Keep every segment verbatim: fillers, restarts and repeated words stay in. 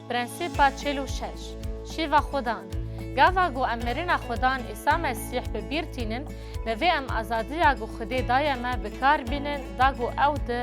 Prensîpa çil û şeş, Şîva Xudan. Gava ku em mirina Xudan Îsa Mesîh bi bîr tînin, divê em azadiya ku Xwedê daye me bi kar bînin, da ku ew di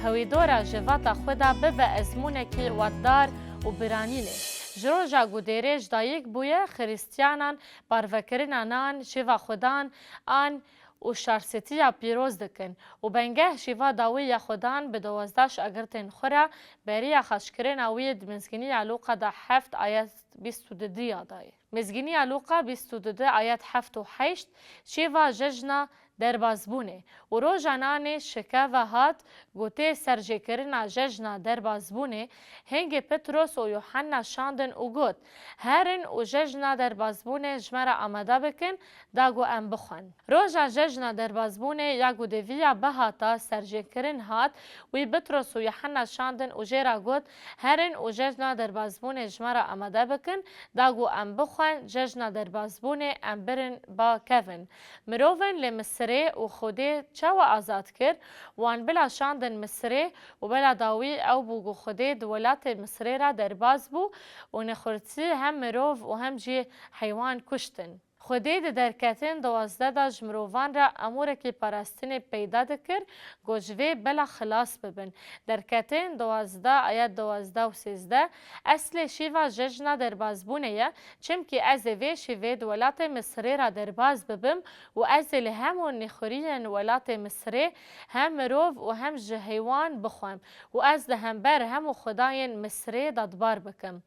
hewîdora civata xwe de bibe ezmûnekî watdar û biranînê. Ji roja ku dêrê ji dayik bûye, Xiristiyanan parvekirina nan, Şîva Xudan an û şarsetiya pîroz dikin û bengeh şîva dawî ya Xudan bi duwazdeh şagirtên xwe re beriya xaçkirina wî di Mizgîniya Lûqa de heft ayet bîst û du ya dayê. Mizgîniya Lûqa bîst û du ayet heft û heşt, şêva jejna derbazbûnê û roja nanê şike ve hat, gotê serjêkirina jejna derbazbûnê, hingê Petros û Yuhanna şandin û got, Herin û jejna derbazbûnê ji me re amade bikin, da ku em bixwin. Roja jejna derbazbûnê ya ku deviya bihata serjêkirin hat, wî Petros û Yuhanna şandin û jê re got, Herin û jejna derbazbûnê ji me re amade bikin, da ku em bixwin, jejna derbazbûnê em birin ba kevin. Mirovên li Misirê û Xwedê çawa azad kir? Wan bila şandin Misirê û bila dawî ew bû ku Xwedê di welatê Misirê re derbaz bû û nexurtî hem mirov û hem jî heywan kuştin. Xwedê di Derketin duwazdeh de ji mirovan re emûrekî parastinê peyda dikir, ku ji vê bela xilas bibin. Derketin duwazdeh ayet duwazdeh û sêzdeh, eslê şîva jejna derbazbûnê ye, çimkî ez ê vê şîvê di welatê Misirê re derbaz bibim û ez ê li hemû nêxuriyên welatê Misirê hem mirov û hem ji heywan bixwem û ez li hember hemû xwedayên Misirê dadbar bikim.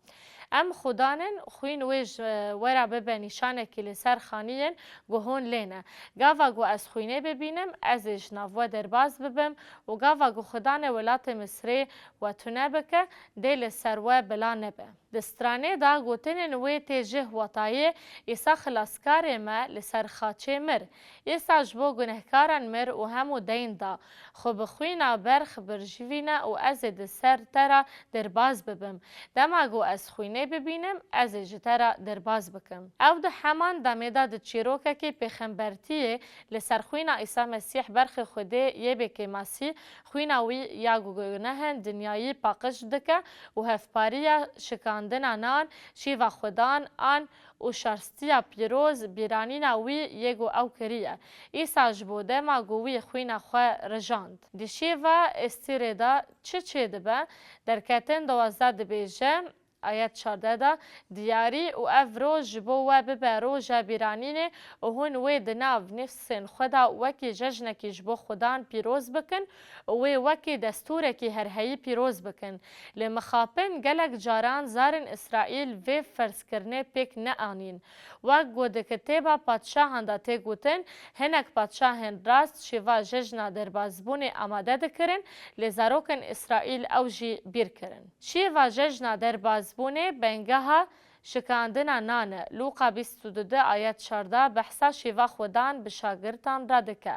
Em xudan in, xwîn wê ji we re bibe nîşanekî li ser xaniyên ku hûn lê ne. Gava ku ez xwînê bibînim, ez ê ji nav we derbaz bibim û gava ku xudanê welatê Misirê we tune bike, dê li ser we bila nebe. Di stranê de gotinên wê tê jih watayê, Îsa Xilaskarê me li ser xaçê mir. Îsa ji bo gunehkaran mir û hemû deyn da. Xwe bi xwîna berx birjivîne û ez ê di ser te re derbaz bibim. Dema ku ez xwînê bibînim, ez ê ji te re derbaz bikim. Ew di heman demê de di çîrokekî pêxembertiyê li ser xwîna Îsa Mesîh berxê Xwedê yê bêkêmasî, xwîna wî ya ku gunehên dinyayî paqij dike û hevpariya şikandina nan, şîva Xudan an û şarstiya pîroz bîranîna wî yê ku ew kiriye. Îsa ji bo dema ku wî xwîna xwe rijand. Di şêva Estîrê de çi çêdibe? Derketin duwazdeh dibêje, ayet çardeh de, Diyarî û ev roj ji bo we bibe roja bîranînê û hûn wê di nav nefsên xwe de wekî jejnekî ji bo Xudan pîroz bikin û wê wekî destûrekî herheyî pîroz bikin. Lê mixapin gelek caran zarên Îsraîl vê ferzkirinê pêk neanîn. Wek ku di kitêba padşahan de tê gotin, hinek padşahên rast şêva jejna derbazbûnê amade dikirin, lê zarokên Îsraîl ew jî bîr kirin. Şêva jejna derbazbûnê bengeha şikandina nan e. Lûqa bîst û du ayet çardeh behsa şêva Xudan bi şagirtan re dike.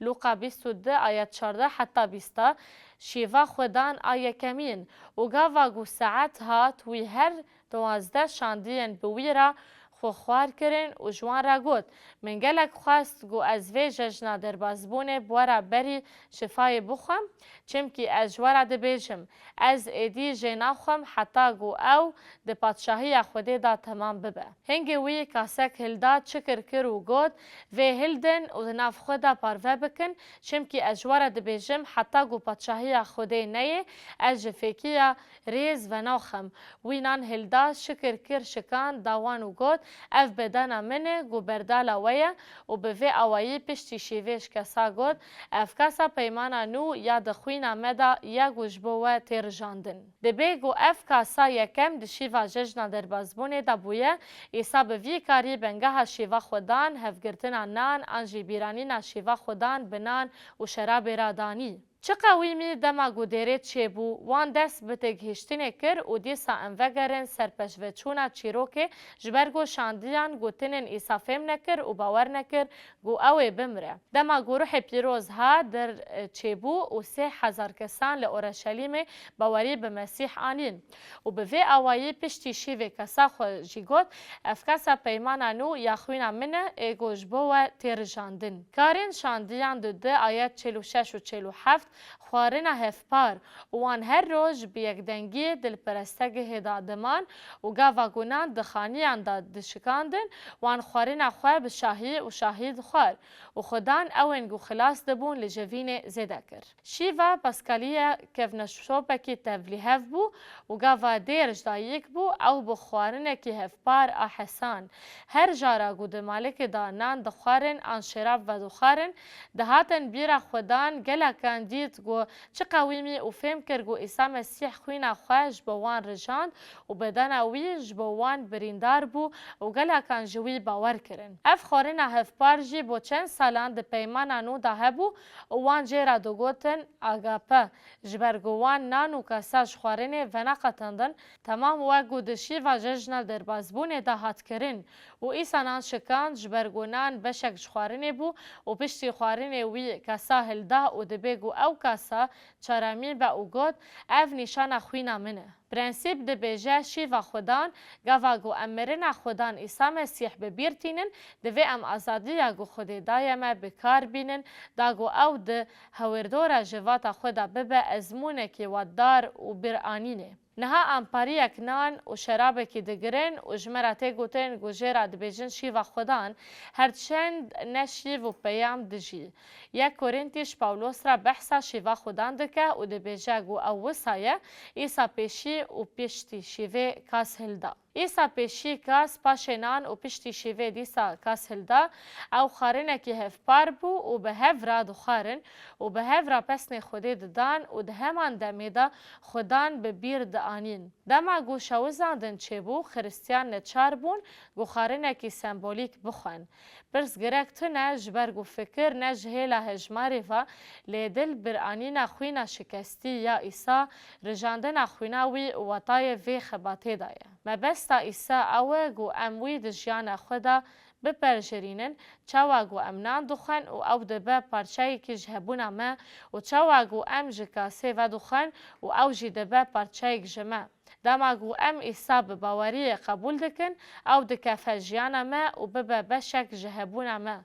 Lûqa bîst û du ayet çardeh heta bîsta şêva Xudan a yekemîn û gava ku saet hat wî her duwazdeh şandiyên bi wî re xwe xwar kirin û ji wan re got, Min gelek xwest ku ez vê jejna derbazbûnê bi we re berî şifayê bixwim, çimkî ez ji we re dibêjim, ez êdî jê naxwim heta ku ew di padşahiya Xwedê de temam bibe. Hingê wî kasek hilda, çikir kir û got, Vê hildin û di nav xwe de parve bikin, çimkî ez ji we re dibêjim, heta ku padşahiya Xwedê neyê, ez ji fêkiya rêz venaxim. Wî nan hilda, şikir kir, şikan, da wan û got, Ev bedena min e ku berdala we ye û bi vê awayî piştî şîvê ji kesa got, Ev kesa peymana nû ya di xwîna me de ye ku ji bo we tê rijandin. Dibê ku ev kasa yekem di şîva jejna derbazbûnê de bûye, Îsa bi vî karî bengeha şîva Xudan, hevgirtina nan an jî bîranîna şîva Xudan bi nan û şerabê re danî. Çi qewîmî dema ku dêrê çêbû, wan dest bi têgihiştinê kir û dîsa em vegerin ser pêşveçûna çîrokê, ji ber ku şandiyan gotinên Îsa fêm nekir û bawer nekir ku ew ê bimire. Dema ku Ruhê Pîroz ha der, e, çêbû û sê hezar kesan li Orşelîmê bawerî bi Mesîh anîn. Û bi vê awayî piştî şîvê kesa xwe jî got, Ev kesa peymana nû ya xwîna min e, ê ku ji bo we tê rijandin. Karên Şandiyan du du ayet çil û şeş û çil û heft, Xwarina hevpar û wan her roj bi yekdengiyê di li perestegihê de diman û gava ku nan di xaniyan de dişikandin, wan xwarina xwe bi şahî û şahî dixwar û xudan ewên ku xilas dibûn li civînê zêde kir. Şîva Paskaliya kevneşopekî tevlîhev bû û gava dêr ji dayik bû, ew bi xwarinekî hevpar a hesan. Her cara ku di malikê de nan dixwarin an şerab vedixwarin, dihatin bîra xwe dan, gelakan dît ku çi qewîmî û fêm kir ku Îsa Mesîh xwîna xwe ji bo wan rijand û bedena wî ji bo wan birîndar bû û gelakan ji wî bawer kirin. Ev xwarina hevpar jî bo çend salan di peymana nû de hebû û wan jê re digotin agape, ji ber ku wan nan û kasa ji xwarinê veneqetandin, temam wek ku di şîva cejna derbazbûnê de hat kirin û Îsa nan şikand, ji ber ku nan beşek ji xwarinê bû û piştî xwarinê wî kasa hilda û dibê ku ew kasa çaramî be û got, ev nîşana xwîna min e. Prensîp dibêje şîva xwedan, gava ku em mirina xwedan Îsa Mesîh bi bîr tînin, divê em azadiya ku Xwedê daye me bi kar bînin, da ku ew di hewêrdora civata xwe de bibe ezmûnekî wadar û biranînê. Niha em pariyek nan û şerabekî digirin û ji me re tê gotin ku jê re dibêjin şîva xwedan, her çend ne şîv û peyam dijî. Yek Korîntî ji Pawlos re behsa şîva xwedan dike û dibêje ku ew wisa ye, Îsa pêşî û piştî şîvê kas hilda. Îsa pêşî kas, paşê nan û piştî şîvê dîsa kas hilda, ew xwarinekî hevpar bû û bi hev re dixwarin û bi hev re pesnê Xwedê didan û di heman demê de xwedan bi bîr dianîn. Dema ku şewizandin çêbû, Xiristiyan neçar bûn ku xwarinekî sembolîk bixwin. Pirs girek tune, ji ber ku fikir ne ji hêla hejmarê ve, lê dil biranîna xwîna şikestî ya Îsa, rijandina xwîna wî û watayê vê xebatê de ye. Mebesta Îsa ew e ku em wî di jiyana xwe de biperjirînin, çawa ku em nan dixwin û ew dibe parçeyekî ji hebûna me û çawa ku em ji kasê vedixwin û ew jî dibe parçeyek ji me. Dema ku em Îsa bi baweriyê qebûl dikin, ew dikefe jiyana me û bibe beşek ji hebûna me.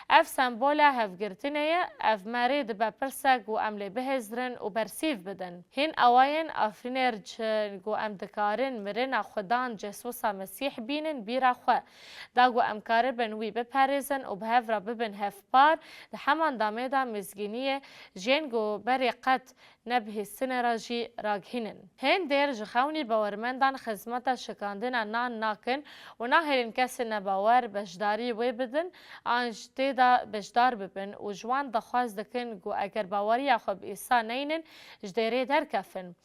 Ev sembola hevgirtinê ye, ev me rê dibe pirsek ku em lê bihêzirin û bersîv bidin. Hîn awayên afirîner çi ku em dikarin mirina xwedan Cesûsa Mesîh bînin bîra xwe, da ku em karibin wî biperêzin û bi hev re bibin hevpar, di heman demê de mizgîniyê jên ku berê qet nebihîstine re jî ragihînin. Hên dêr ji xewnî bawermendan xizmeta şikandina nan nakin û nahêlin kesên nebawer beşdarî wê bidin an ji tê de beşdar bibin û ji wan daxwaz dikin ku eger baweriya xwe bi Îsa neynin, ji dêrê derkefin.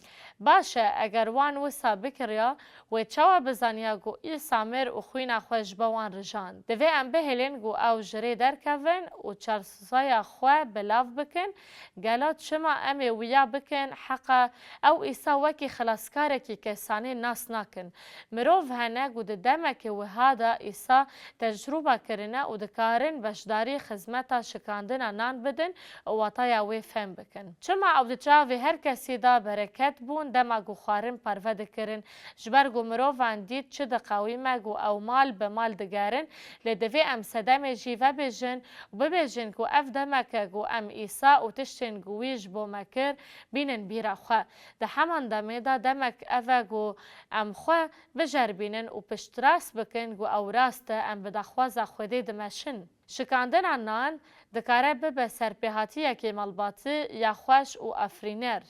Baş e, eger wan wisa bikiriya, wê çawa bizaniya ku Îsa mir û xwîna xwe ji bo wan rijand? Divê em bihêlin ku ew ji rê derkevin û çar Sozaya xwe belav bikin, gelo çima em ê wiya bikin, heqa ew Îsa wekî xilaskarekî kesanê nas nakin. Mirov hene ku di demeke wiha de Îsa tecrûbe kirine û dikarin beşdarî xizmeta şikandina nan bidin û wataya wê fehm bikin. Çima ew di çavê her kesî de bereket bûn dema ku xwarin parve dikirin, ji ber ku mirovan dît çi diqewîme ku ew mal bi mal digerin, lê divê em sedemê jî vebêjin û bibêjin ku ev demek e ku em Îsa û tiştên ku wî ji bo me kir bînin bîra xwe. Di heman demê de demek ev e ku em xwe biceribînin û piştrast bikin ku ew rast e, em bi daxwaza Xwedê dimeşin. Şikandina nan dikare bibe serpêhatiyekê malbatî ya xweş û afirîner.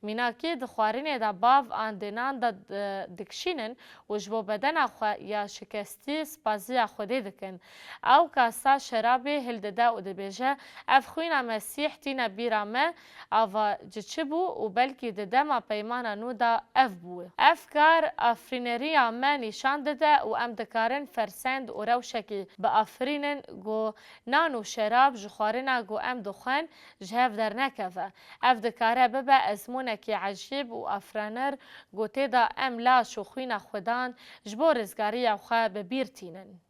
Mînakî di xwarinê de bav an di nan de, e, dikişînin û ji bo bedena xwe ya şikestî spaziya Xwedê dikin. Ew kasa şerabê hildide û dibêje, ev xwîna Mesîh tîne bîra me, ava ci çi bû û belkî di dema peymana nû de ev bû. Ev kar afirîneriya me nîşan dide û em dikarin fersend û rewşekî biafirînin ku nan û şerab ji xwarina ku em dixwin ji hev dernekeve. Ev dikare bibe ezmûnekî ecîb û afirîner ku tê de em laş û xwîna Xwedan ji bo rizgariya xwe bi bîr tînin.